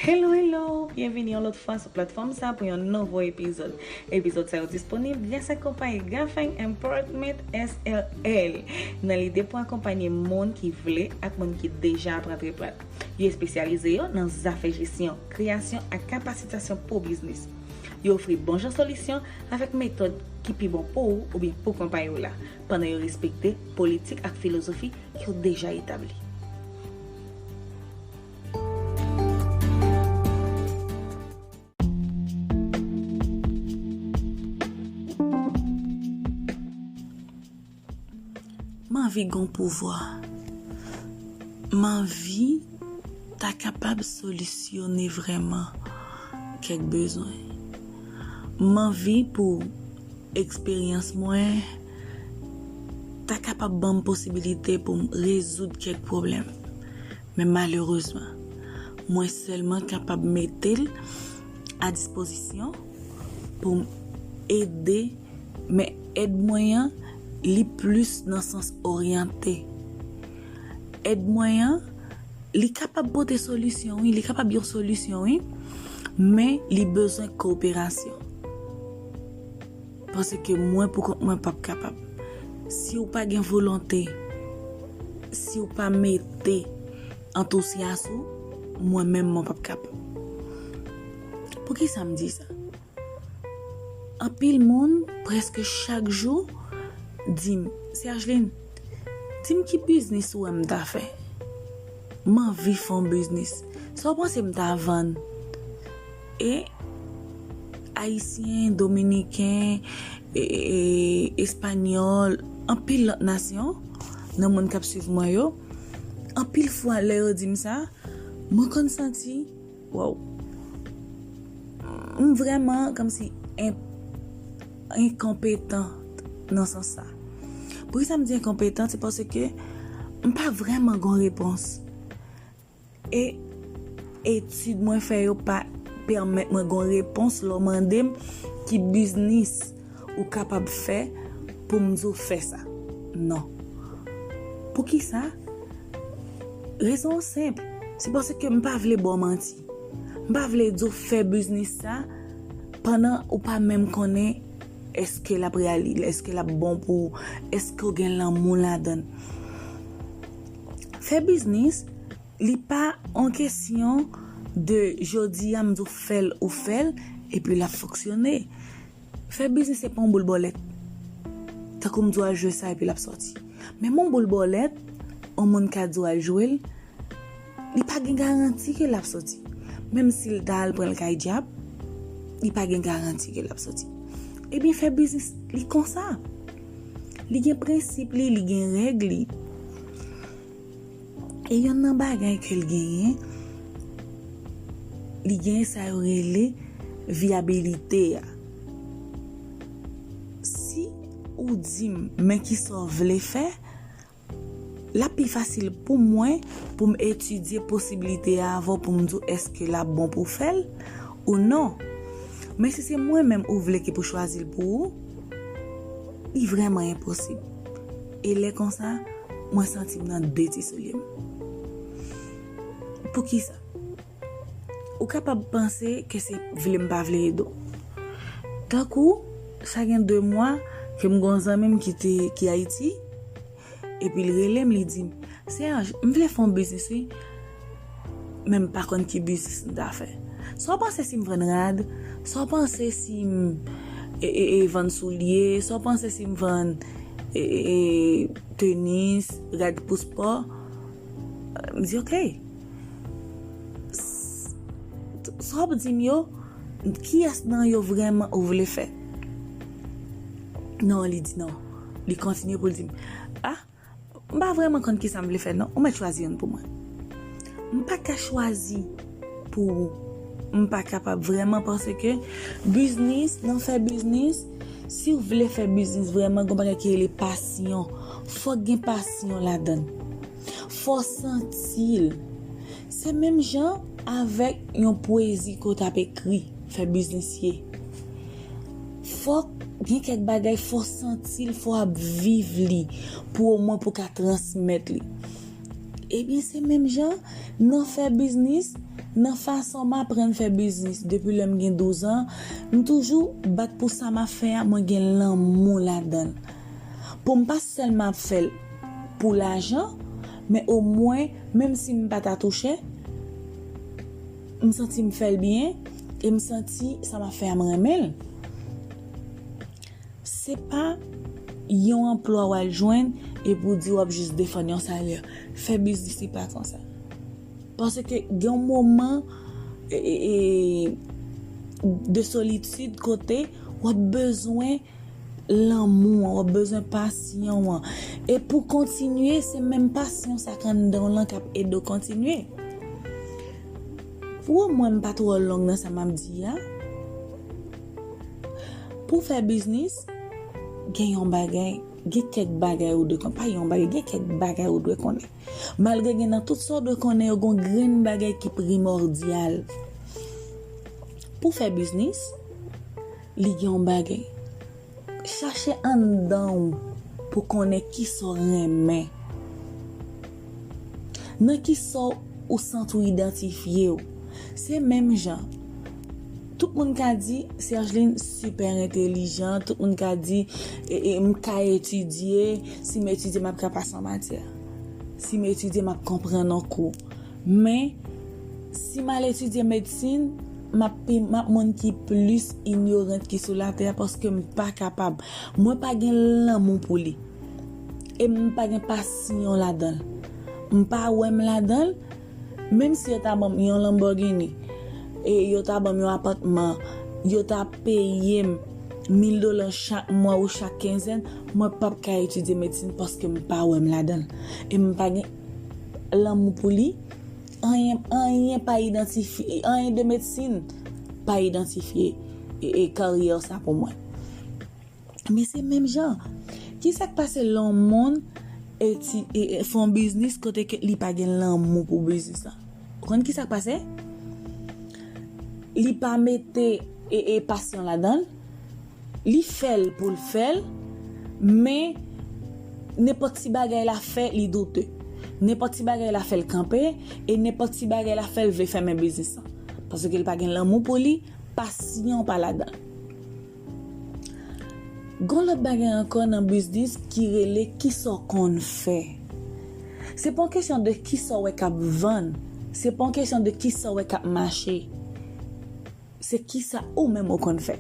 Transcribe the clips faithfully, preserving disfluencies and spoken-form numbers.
Hello, hello! Byenvini yon lòt fwa sou platfòm sa pou yon nouvo epizòd. Epizòd sa yo disponib gras ak konpayi Gafeng Importment S R L, nan lide pou akonpanye moun ki vle ak moun ki deja ap rantre plat. Yo espesyalize yo nan zafè jesyon, kreyasyon ak kapasitasyon pou biznis. Yo ofri bon jan solisyon avèk metòd ki pi bon pou ou oubyen pou konpayi w la, pandan yo respekte politik ak filozofi ki yo deja etabli. M anvi gen pouvwa. M anvi ta kapab solisyone vrèman kèk bezwen. M anvi pou eksperyans mwen ta kapab ban m posibilite pou m rezoud kèk pwoblèm. Men malerezman, mwen sèlman kapab mete l a dispozisyon pou m ede, men èd mwen an, li plis nan sans oryante. Èd mwen an, li kapab pote solisyon, wi, li kapab yon solisyon, wi, men li bezwen koperasyon. Paske mwen, pou kont mwen, p ap kapab. Si w pa gen volonte, si w pa mete antousyas ou, mwen menm, mwen p ap kapab. Poukisa m di sa? Anpil moun, prèske chak jou, di m, Sergeline, di m ki biznis ou wè m ta fè. M anvi fè yon biznis. Sa w panse m ta vann? E Ayisyen, Dominiken, e, e, e, Espanyòl, anpil lòt nasyon, nan moun k ap swiv mwen yo, anpil fwa lè yo di m sa, mwen konn santi, waw, m vrèman kòmsi en-, enkonpetan nan sans sa. Poukisa m di enkonpetan? Se paske m pa vrèman gen yon repons. E etid mwen fè yo pa pèmèt mwen gen yon repons lè w mande m ki biznis ou kapab fè pou m di w fè sa. Non. Poukisa? Rezon an senp. Se paske m pa vle ba w manti. M pa vle di w fè biznis sa pandan ou pa menm konnen èske l ap reali-, èske l ap bon pou ou, èske w gen lanmou ladan l. Fè biznis, li pa yon kesyon de jodi a m di w fè l, ou fè l, epi l ap fonksyone. Fè biznis se pa yon boul bòlèt. Tankou m di w al jwe sa epi l ap sòti. Menm yon boul bòlèt, yon moun ka di w al jwe l, li pa gen garanti ke l ap sòti. Menm si l ta al pran l kay dyab, li pa gen garanti ke l ap sòti. Ebyen, fè biznis, li konsa. Li gen prensip li, li gen règ li. E yonn nan bagay ke l genyen, li genyen sa yo rele vyabilite a. Si ou di m, men ki sa w vle fè, l ap pi fasil pou mwen pou m etidye posiblite a avè w pou m di w èske l ap bon pou w fè l ou non. Men si se mwen menm ou vle ke pou chwazi l pou ou, li vrèman enposib. E lè konsa, mwen santi m nan de ti soulye m. Poukisa? Ou kapab panse ke se vle m pa vle ede w. Tankou, sa gen de mwa ke m gen yon zanmi m ki te, ki Ayiti, epi l rele m, li di m, Serge, m vle fè yon biznis, wi, men m pa konn ki biznis m ta fè. Sa w panse si m vann rad? Sa w panse si m, e, e, e, vann soulye? Sa w panse si m vann, e, e, e, tenis, rad pou spò? M di, "Ok." S-, sa w ap di m yo, kiyès nan yo vrèman ou vle fè? Non, li di non. Li kontinye pou l di m, "Ah, m pa vrèman konn kisa m vle fè non. Ou mèt chwazi youn pou mwen." M pa ka chwazi pou ou. M pa kapab vrèman paske biznis, nan fè biznis, si w vle fè biznis vrèman, gen yon bagay ki rele pasyon. Fòk gen pasyon ladan l. Fò w santi l. Se menm jan avèk yon pwezi ke w t ap ekri, fè biznis ye. Fòk gen kèk bagay, fò w santi l, fò w ap viv li, pou omwen pou w ka transmèt li. Ebyen, se menm jan, nan fè biznis, Nan fason m aprann fè biznis depi lè m gen douz an, m toujou bat pou sa m ap fè a, mwen gen lanmou ladan l. Pou m pa sèlman ap fè l pou lajan, men omwen, menm si m pa ta touche, m santi m fè l byen e m santi sa m ap fè a, m renmen l. Se pa yon anplwa w al jwenn epi w di w ap jis defann yon salè. Fè biznis li pa konsa. Paske gen yon moman e, e, e, de solitid kote w ap bezwen lanmou an, w ap bezwen pasyon an. E pou kontinye, se menm pasyon sa k anndan w lan k ap ede w kontinye. Pou mwen, m pa twò long nan sa m ap di a. Pou fè biznis, gen yon bagay, gen kèk bagay ou dwe konnen. Pa yon bagay, gen kèk bagay ou dwe konnen. Malgre gen nan tout sa w dwe konnen yo, gen yon grenn bagay ki primòdyal. Pou fè biznis, li gen yon bagay. Chache anndan w pou konnen kisa w renmen. Nan kisa w santi w idantifye w. Se menm jan. Tout moun ka di, Sergeline sipè entelijan, tout moun ka di, e, e, m ka etidye, si m etidye, m ap ka pase an matyè. Si m etidye, m ap konprann yon kou. Men, si m al etidye medsin, m ap pi, m ap moun ki plis inyorant ki sou latè a paske m pa kapab. Mwen pa gen lanmou pou li. E m pa gen pasyon ladan l. M pa wè m ladan l. Menm si yo ta ban m yon Lamborghini, e yo ta ban m yon apatman, yo ta peye m mil dola chak mwa ou chak kenzèn, mwen p ap ka etidye medsin paske m pa wè m ladan l. E m pa gen lanmou pou li. Anyen, anyen pa idantifye, anyen de medsin pa idantifye e, e karyè sa pou mwen. Men se menm jan. Kisa k pase lè yon moun eti, e, e, fè yon biznis kote ke li pa gen lanmou pou biznis la? Ou konn kisa k pase? Li pa mete e, e pasyon ladan l. Li fè l pou l fè l, men nenpòt ti bagay l ap fè, li doute. Nenpòt ti bagay l ap fè l kanpe, e nenpòt ti bagay l ap fè l vle fèmen biznis lan. Paske l pa gen lanmou pou li, pasyon pa ladan l. Gon lòt bagay ankò nan biznis ki rele kisa w konn fè. Se pa yon kesyon de kisa w wè k ap vann, se pa yon kesyon de kisa w wè k ap mache. Se kisa ou menm ou konn fè.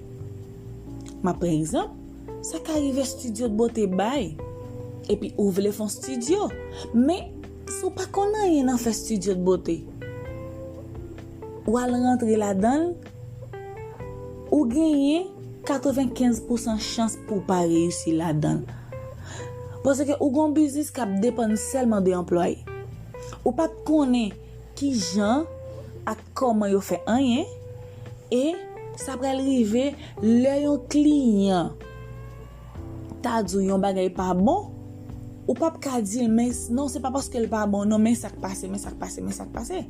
M ap pran egzanp, sa ka rive estidyo de bote bay, epi ou vle fè yon estidyo, men si w pa konn anyen nan fè estidyo de bote, w al rantre ladan l, ou genyen katrevenkenz pousan chans pou w pa reyisi ladan l. Paske ou gen yon biznis k ap depann sèlman de anplwaye. Ou p ap konnen kijan ak kòman yo fè anyen, e sa pral rive lè yon kliyan ta di w yon bagay pa bon, ou p ap ka di l, men s-, non, se pa paske l pa bon, non, men sa k pase, men sa k pase, men sa k pase.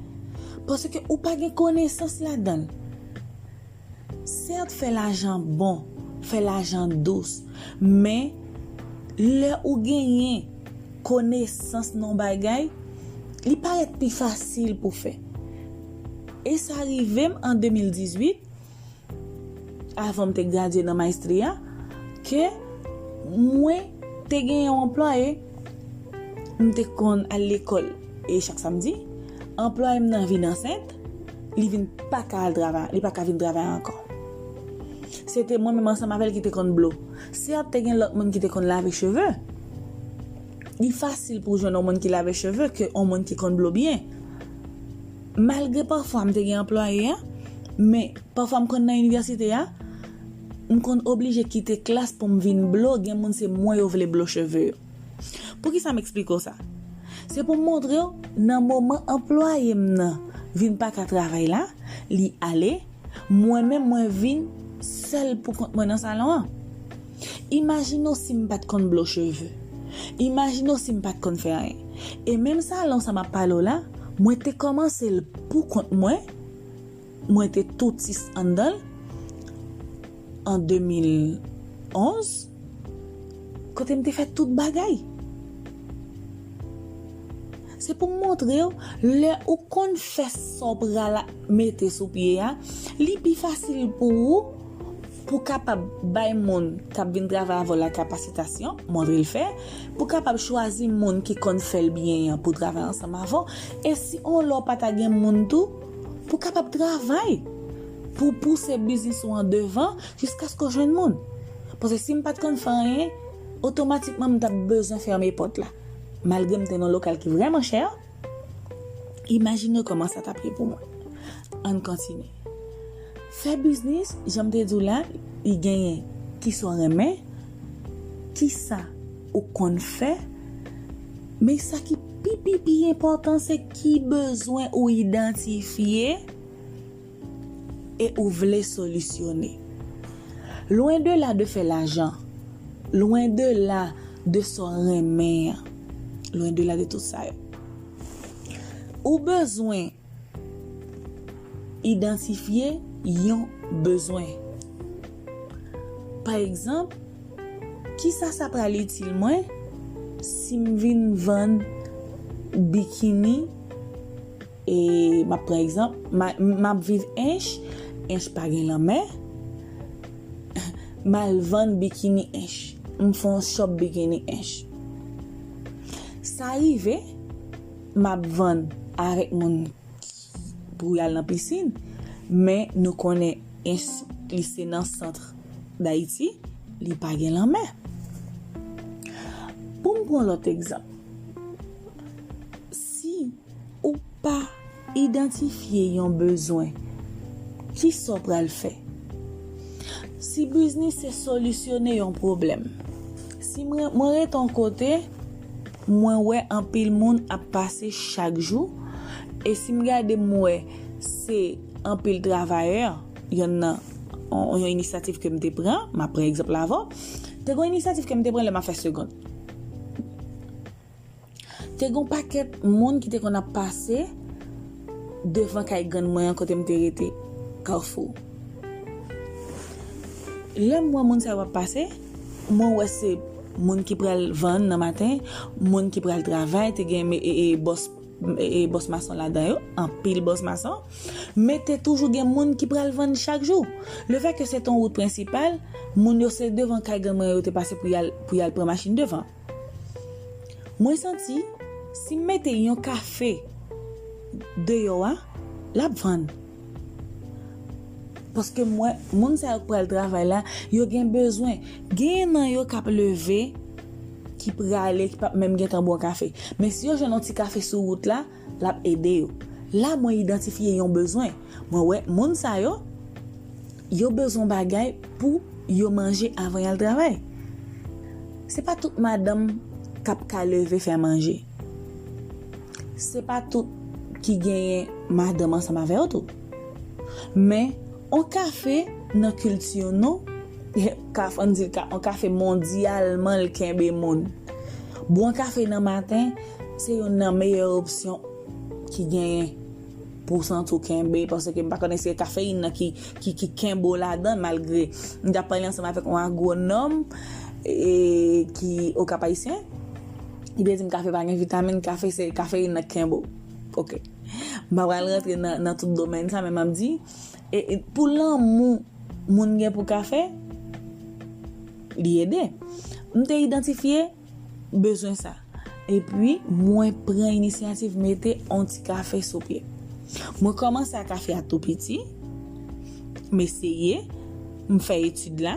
Paske ou pa gen konesans ladan l. Sèt, fè lajan bon, fè lajan dous, men lè ou genyen konesans nan yon bagay, li parèt pi fasil pou fè. E sa rive m an de mil dizuit, avan m te gradye nan maestri a, ke mwen te gen yon anplwaye, m te konn al lekòl, e chak samdi, anplwaye m nan vin ansent, li vin pa ka al travay, li pa ka vin travay ankò. Se te mwen menm ansanm avè l ki te konn blo. Sèt, te gen lòt moun ki te konn lave cheve. Li fasil pou w jwenn yon moun ki lave cheve ke yon moun ki konn blo byen. Malgre pafwa m te gen anplwaye a, men pafwa m konn nan inivèsite a, m konn oblije kite klas pou m vin blo, gen moun se mwen yo vle blo cheve yo. Poukisa m eksplike w sa? Se pou m montre w, nan moman anplwaye m nan vin pa ka travay la, li ale, mwen menm mwen vin sèl pou kont mwen nan salon an. Imajine w si m pa t konn blo cheve. Imajine w si m pa t konn fè anyen. E menm salon sa m ap pale w la, mwen te kòmanse l pou kont mwen, mwen te tou tis anndan l an de mil onz, kote m te fè tout bagay. Se pou m montre w, lè ou konn fè sa w pral mete sou pye a, li pi fasil pou ou pou kapab bay moun k ap vin travay avè w la kapasitasyon, montre l fè, pou kapab chwazi moun ki konn fè l byen an pou travay ansanm avè w. E si on lè w pa ta gen moun tou, pou kapab travay pou pouse biznis ou an devan jiskaske w jwenn moun. Paske si m pa t konn fè anyen, otomatikman m t ap bezwen fèmen pòt la. Malgre m te nan lokal ki vrèman chè, imajine kòman sa t ap ye pou mwen. Ann kontinye. Fè biznis, jan m te di w la, li genyen kisa w renmen, kisa ou konn fè, men sa ki pi, pi, pi enpòtan, se ki bezwen ou idantifye e ou vle solisyone. Lwen de la de fè lajan, lwen de la de sa w renmen an, lwen de la de tout sa yo. Ou bezwen idantifye yon bezwen. Pa egzanp, kisa sa pral itil mwen si m vin vann bikini? E m ap pran egzanp, ma- m ap viv Ench, Ench pa gen lanmè, m al vann bikini Ench, m fè yon shop bikini Ench. Sa rive, m ap vann avèk moun pou y al nan pisin, men nou konnen Ench, li se nan sant Dayiti, li pa gen lanmè. Pou m pran lòt egzanp, si ou pa idantifye yon bezwen, kisa w pral fè? Si biznis se solisyone yon pwoblèm, si mwen, mwen ret yon kote, mwen wè anpil moun ap pase chak jou, e si m gade, m wè se anpil travayè, yonn nan yon, yon inisyativ ke m te pran, m ap pran egzanp la avè w, te gen yon inisyativ ke m te pran lè m ap fè segond. Te gen yon pakèt moun ki te konn ap pase devan kay grann mwen an kote m te rete, Kafou. Lè m wè moun sa yo ap pase, mwen wè se moun ki pral vann nan maten, moun ki pral travay, te gen e, e, e, bòs, e, e, bòs mason ladan yo, anpil bòs mason, men te toujou gen moun ki pral vann chak jou. Lefètke se te yon wout prensipal, moun yo se devan kay grann mwen yo te pase pou y al, pou y al pran machin devan. Mwen santi, si m mete yon kafe deyò a, l ap vann. Paske m wè, moun sa yo k pral travay la, yo gen bezwen. Genyen nan yo k ap leve, ki prale, ki p ap menm gentan bwè kafe. Men si yo jwenn yon ti kafe sou wout la, l ap ede yo. La, mwen idantifye yon bezwen. Mwen wè, moun sa yo, yo bezwen bagay pou yo manje avan y al travay. Se pa tout madanm k ap ka leve fè manje. Se pa tout ki genyen madanm ansanm avè yo tou. Men, on kafe nan kilti nou, kaf-, ann di ka-, on kafe mondyalman l kenbe moun. Bwè on kafe nan maten, se youn nan meyè opsyon ki genyen pou w santi w kenbe, paske m pa konnen si se kafeyin nan ki, ki, ki kenbe w ladan, malgre m t ap pale ansanm avèk yon agwonòm, e, ki Okap Ayisyen, li te di m kafe pa gen vitamin, kafe se kafeyin nan k kenbe w. Oke. M pa pral rantre nan, nan tout domèn sa, men m ap di, e, e, pou lanmou moun gen pou kafe, li ede. M te idantifye bezwen sa. Epi, mwen pran inisyativ mete on ti kafe sou pye. Mwen kòmanse ak kafe a tou piti. M eseye, m fè etid la,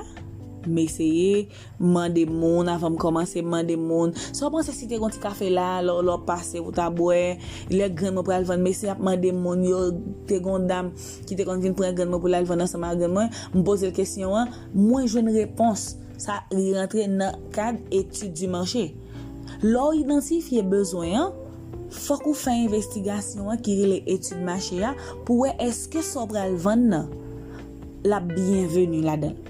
m eseye, m mande moun, avan m kòmanse, m mande moun. Sa w panse si te gon ti kafe la, lè, lè w pase pou ta bwè, lè grann mwen pral vann, m eseye ap mande moun yo, te gon dam ki te konn vin pran grann mwen pou l al vann ansanm ak grann mwen, m poze l kesyon an, mwen jwenn repons. Sa li rantre nan kad etid di mache. Lè w idantifye bezwen an, fòk ou fè envestigasyon an ki rele etid mache a pou wè èske sa w pral vann nan, l ap byenveni ladan l.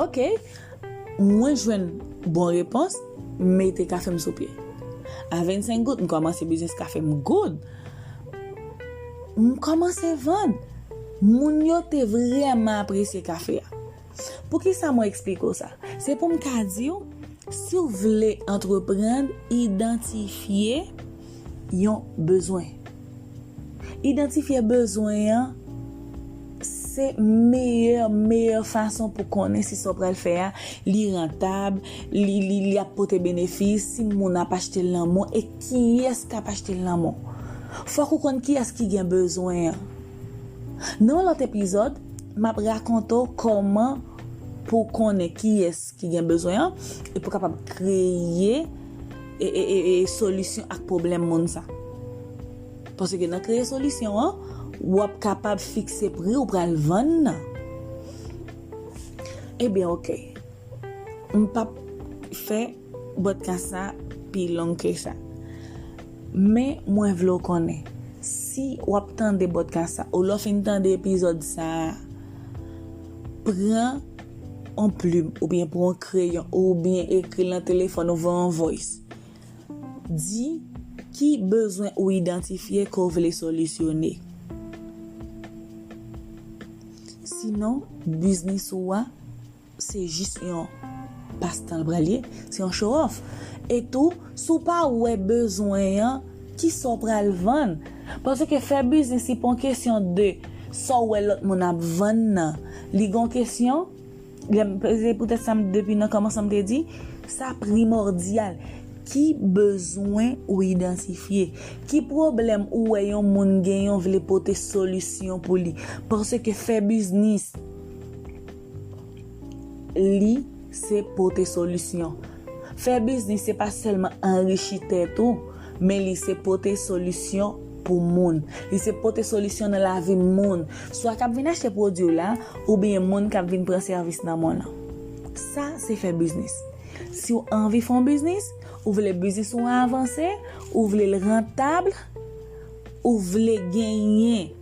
Oke, mwen jwenn bon repons, m mete kafe m sou pye. A vennsenk goud, m kòmanse biznis kafe m good. M kòmanse vann. Moun yo te vrèman apresye kafe a. Poukisa mwen eksplike w sa? Se pou m ka di w, si w vle antreprann, idantifye yon bezwen. Idantifye bezwen an se meyè, meyè fason pou konnen si sa w pral fè a, li rantab, li, li, li ap pote benefis, si moun ap achte l nan men w, e kiyès k ap achte l nan men w. Fòk ou konn kiyès ki gen bezwen an. Nan yon lòt epizòd, m ap rakonte w kòman pou w konnen kiyès ki gen bezwen an, e pou w kapab kreye e, e, e, e solisyon ak pwoblèm moun sa. Paske nan kreye solisyon an, w ap kapab fikse pri ou pral vann nan. Ebyen, oke. M p ap fè pòdkas sa pi long ke sa. Men mwen vle w konnen, si w ap tande pòdkas sa, ou lè w fin tande epizòd sa a, pran yon plim, oubyen pran yon kreyon, oubyen ekri l nan telefòn ou, voye yon voice. Di ki bezwen ou idantifye ke w vle solisyone. Sinon, biznis ou a, se jis yon pastan l pral ye, se yon show off. E tou, si w pa wè bezwen an, kisa w pral vann? Paske fè biznis, se pa yon kesyon de sa w wè lòt moun ap vann nan. Li gen yon kesyon, lè m, se poutèt sa m, depi nan kòmansman m te di, sa primòdyal. Ki bezwen ou idantifye? Ki pwoblèm ou wè yon moun genyen, w vle pote solisyon pou li? Paske fè biznis, li se pote solisyon. Fè biznis se pa sèlman anrichi tèt ou, men li se pote solisyon pou moun. Li se pote solisyon nan lavi moun. Swa k ap vin achte pwodui w la, oubyen moun k ap vin pran sèvis nan men w lan. Sa se fè biznis. Si w anvi fè yon biznis, ou vle biznis ou an avanse, ou vle l rantab, ou vle genyen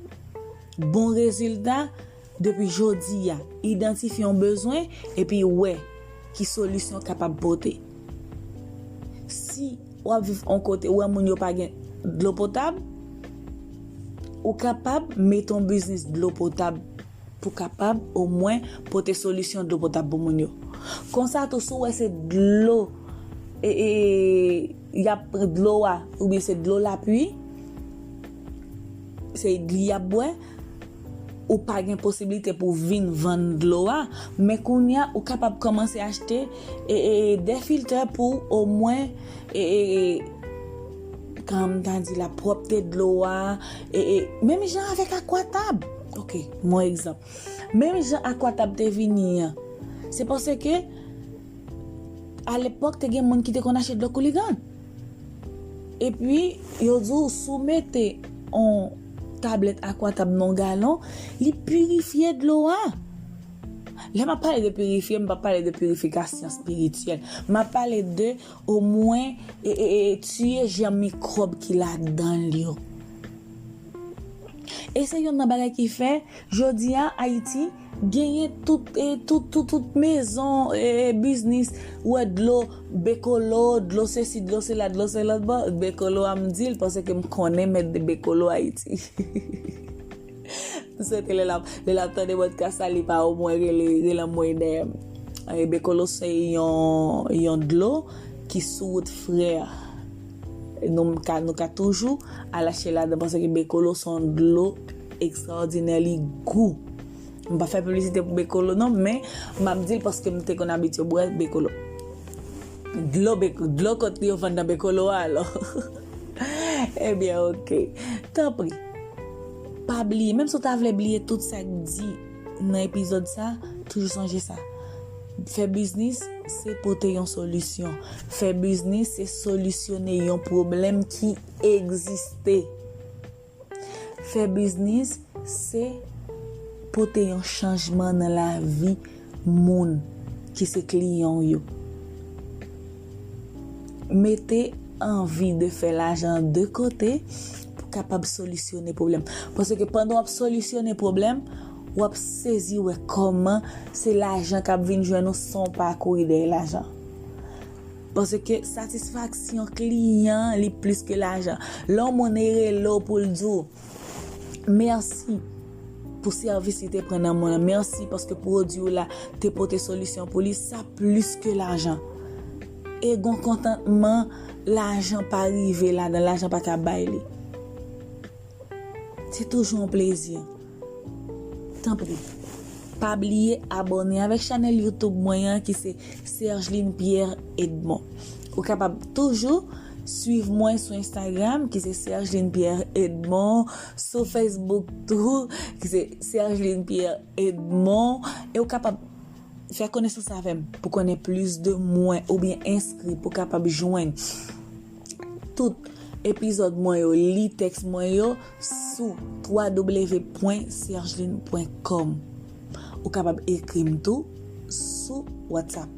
bon rezilta, depi jodi a, idantifye yon bezwen epi wè ki solisyon w kapab pote. Si w ap viv yon kote, ou wè moun yo pa gen dlo potab, ou kapab mete yon biznis dlo potab pou kapab omwen pote solisyon dlo potab pou moun yo. Konsa tou, si w wè se dlo, e, e, y ap pran dlo a, oubyen se dlo lapli, se li y ap bwè, ou pa gen posiblite pou w vin vann dlo a, men kounye a, ou kapab kòmanse achte, e, e, de filtè pou omwen, e, e, e, kòman m ta di la, pwòpte dlo a, e, e, menm jan avèk akwatab. Oke, m yon egzanp. Menm jan akwatab te vini an, se paske alepòk te gen moun ki te konn achte dlo Kouligan. Epi, yo di w, si w mete yon tablèt akwatab nan yon galon, li pirifye dlo a. Lè m ap pale de pirifye, m p ap pale de pirifikasyon espirityèl. M ap pale de, omwen, e, e, e, tiye jèm mikwòb ki ladan l yo. E se youn nan bagay ki fè, jodi a, Ayiti, genyen tout, e, tout, tout, tout mezon, e, biznis, ou wè dlo, Bekolo, dlo sesi, dlo sela, dlo selòt, bon, Bekolo a m di l, paske m konnen mèt de Bekolo Ayiti. M swete lè l ap, lè l ap tande pòdkas sa, li pa omwen rele, rele anmwey dèyè m. E, Bekolo se yon, yon dlo ki sou wout frè. Nou ka, nou ka toujou al achte ladan, paske Bekolo se yon dlo ekstraòdinè, li gou. M pa fè piblisite pou Bekolo non, men m ap di l paske m te konn abitye bwè Bekolo. Dlo Bek-, dlo kot yo vann nan Bekolo a, alò. Ebyen, oke. Tanpri, pa bliye, menm si w ta vle bliye tout sa k di nan epizòd sa, toujou sonje sa. Fè biznis, se pote yon solisyon. Fè biznis, se solisyone yon pwoblèm ki egziste. Fè biznis, se pote yon chanjman nan lavi moun ki se kliyan w yo. Mete anvi de fè lajan de kote pou kapab solisyone pwoblèm. Paske pandan w ap solisyone pwoblèm, w ap sezi wè kòman se lajan k ap vin jwenn ou san w pa kouri dèyè lajan. Paske satisfaksyon kliyan, li plis ke lajan. Lè yon moun rele w pou l di w, mèsi pou sèvis li te pran nan mwen an. Mèsi paske pwodui w la te pote solisyon pou li. Sa plis ke lajan. e gon kontantman lajan pa rive ladan, lajan pa ka bay li. Se toujou yon plezi. Tanpri, pa bliye abòne avèk chanèl YouTube mwen an ki se Sergeline Pierre Edmond. Ou kapab toujou swiv mwen sou Instagram ki se Sergeline Pierre Edmond, sou Facebook tou ki se Sergeline Pierre Edmond, e ou kapab fè konesans avè m pou konnen plis de mwen oubyen enskri pou kapab jwenn tout epizòd mwen yo, li tèks mwen yo sou w w w pwen sergeline pwen kòm. Ou kapab ekri m tou sou WhatsApp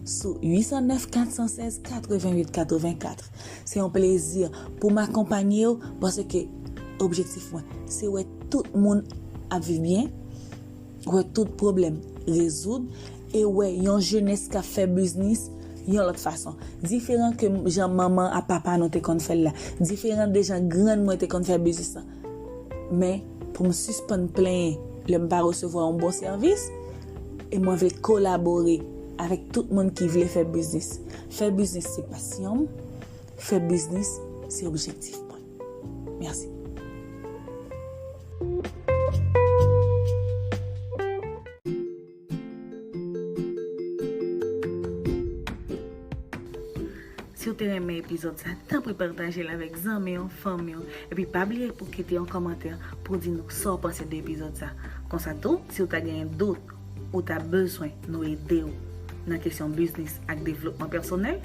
sou uit san nèf kat san sèz katrevenn uit katrevenn kat. Se yon plezi pou m akonpanye w paske objektif mwen se wè tout moun ap viv byen, wè tout pwoblèm rezoud e wè yon jenès k ap fè biznis yon lòt fason. Diferan ke jan manman ak papa nou te konn fè l la. Diferan de jan grann mwen te konn fè biznis lan. Men, pou m sispann plenyen lè m pa resevwa yon bon sèvis, e mwen vle kolabore avèk tout moun ki vle fè biznis. Fè biznis se pasyon m, fè biznis se objektif mwen. Mèsi. Si w te renmen epizòd sa, tanpri pataje l avèk zanmi w, fanmi w, epi pa bliye pou kite yon kòmantè pou di nou sa w panse de epizòd sa. Konsa tou, si w ta genyen dout, ou ta bezwen nou ede w nan kesyon biznis ak devlopman pèsonèl,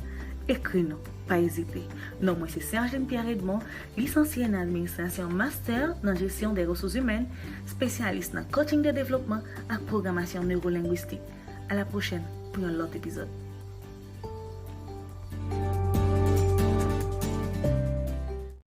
ekri nou, pa ezite. Non mwen se Sergeline Pierre Edmond, lisansye nan administrasyon, master nan jesyon de resous imèn, espesyalis nan coaching de devlopman ak pwogramasyon newolengwistik. A la pwochèn pou yon lòt epizòd.